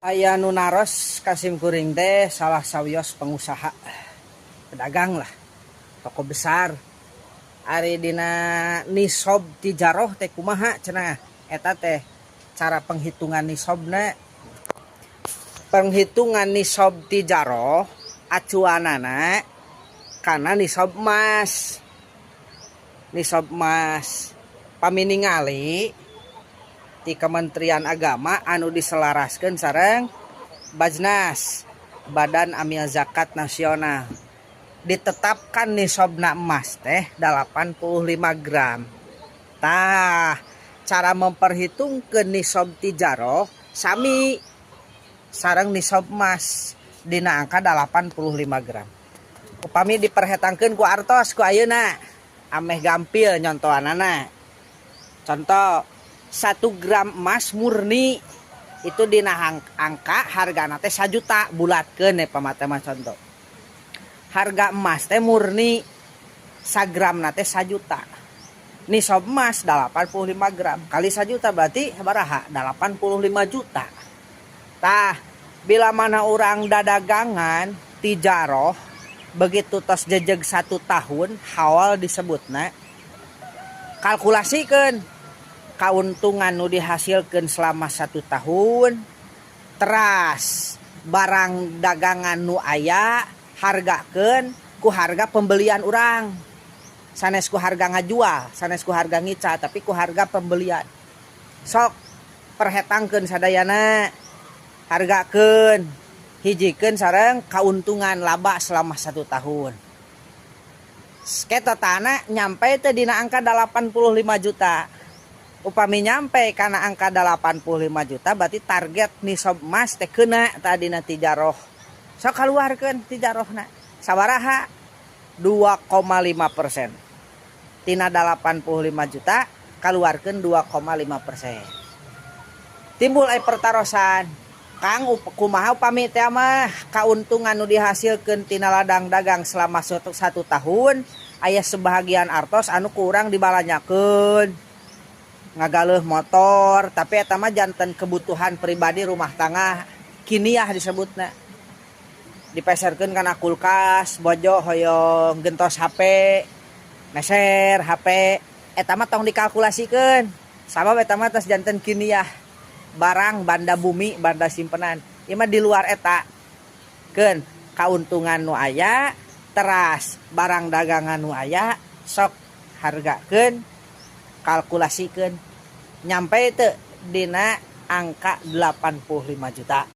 Aya nu naros ka sim kuring teh, salah sawios pengusaha, pedagang lah, toko besar. Ari dina nisob tijaroh teh kumaha cenah eta teh cara penghitungan nisobna? Penghitungan nisob tijaroh acuanana kana nisob emas. Nisob emas pami ningali di Kementerian Agama anu diselaraskeun sareng Baznas, Badan Amil Zakat Nasional, ditetapkan nisobna emas teh 85 gram. Tah, cara memperhitungkeun nisob tijaroh sami sareng nisob emas dina angka 85 gram. Upami diperhetangkeun ku artos ku ayeuna, ameh gampil nyontohanana, contoh 1 gram emas murni itu dina angka harga teh 1 juta, bulatkeun ya pamata mah. Contoh harga emas teh murni sagram teh 1 juta, nisob emas 85 gram kali 1 juta berarti sabaraha? 85 juta. Tah, bila mana orang dadagangan tijaroh begitu tos jejeg 1 tahun, haul disebutna, kalkulasikan keuntungan nu dihasilkan selama 1 tahun, teras barang dagangan nu aya, hargakeun ku harga pembelian orang, sanes ku harga ngajual, sanes ku harga ngica, tapi ku harga pembelian. Sok perhetangkeun sadayana, hargakeun, hijikeun sareng keuntungan laba selama 1 tahun. Ketotana nyampe teh dina angka 85 juta. Upami nyampe kana angka 85 juta, berarti target nisob emas teh kena tadina tijaroh. Sok keluarkan tijarohna sabaraha? 2,5% tina 85 juta, keluarkan 2,5%. Timbul ai pertarosan, Kang, kumaha upami teh mah kauntungan nu dihasilkeun tina ladang dagang selama 1 tahun aya sebahagian artos anu kurang dibalanjakeun ngagaleuh motor, tapi eta mah janten kebutuhan pribadi rumah tangga, kiniah disebutna, dipeserkeun kana kulkas, bojo hoyong gentos HP, meser HP, eta mah tong dikalkulasikeun, sabab eta mah tos janten kiniah, barang banda bumi, banda simpenan. Ieu mah di luar eta, keun kauntungan nu aya, teras barang dagangan nu aya, sok hargakeun, kalkulasikeun, nyampe teu dina angka 85 juta.